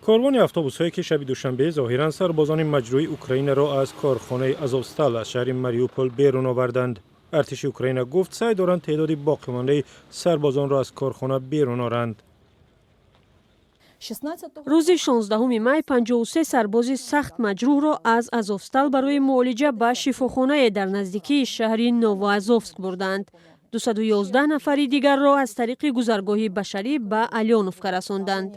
Корвони автобусҳое, ки шаби душанбе зоҳиран сарбозони маҷрӯҳи Украинаро аз корхонаи Азовстал аз шаҳри Мариупол берун оварданд. Артиши Украина гуфт, саъй доранд теъдоди боқимондаи сарбозонро аз корхона берун оранд. Рӯзи 16 май 53 сарбози сахт маҷрӯҳро аз Азовстал барои муолиҷа ба шифохонае дар наздикии шаҳри Новоазовск бурданд. 211 нафари дигарро аз тариқи гузаргоҳи башарӣ ба Алёновка расонданд.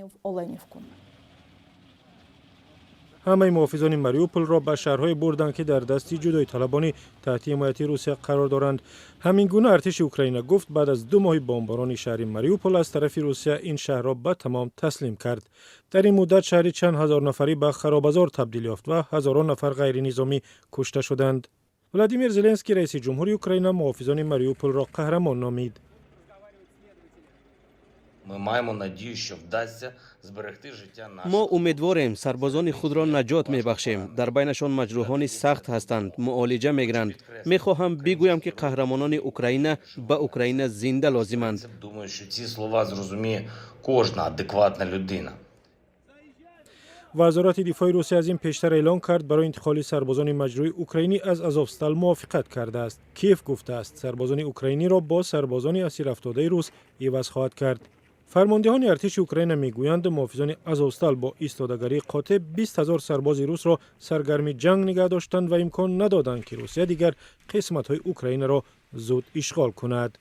Ҳамаи муҳофизони Мариуполро ба шаҳрҳое бурданд, ки дар дасти ҷудоиталабони таҳти ҳимояти Русия қарор доранд. Ҳамин гуна артиши Украина гуфт, баъд аз 2 моҳи бомборони шаҳри Мариупол аз тарафи Русия ин шаҳрро ба тамом таслим кард. Дар ин муддат шаҳри чанд ҳазор нафарӣ ба харобазор табдил ёфт ва ҳазорон нафар ғайринизомӣ кушта шуданд. Владимир Зеленский, раиси ҷумҳури Украина, муҳофизони Мариуполро қаҳрамон номид. Ми маємо надію, що вдасться зберегти життя наших. Мо умедворем, сарбозони худро наҷот мебахшем. Дар байнашон маҷрӯҳони сахт ҳастанд, муолиҷа мегиранд. Мехоҳам бигӯям, ки қаҳрамонони Украина ба Украина зинда лозиманд. Думаю, що ці слова зрозуміє кожна адекватна людина. Вазорати дифои Русия аз ин пештар эълон кард, барои интиқоли сарбозони маҷрӯҳи украинӣ аз Азовстал мувофиқат кардааст. Киев гуфтааст, сарбозони украиниро бо сарбозони асирафтодаи рус иваз хоҳад кард. Фармондеҳони артиши Украина мегӯянд, муҳофизони Азовстал бо истодагарии қотеъ 20 000 сарбози русро саргарми ҷанг нигаҳ доштанд ва имкон надоданд, ки Русия дигар қисматҳои Украинаро зуд ишғол кунад.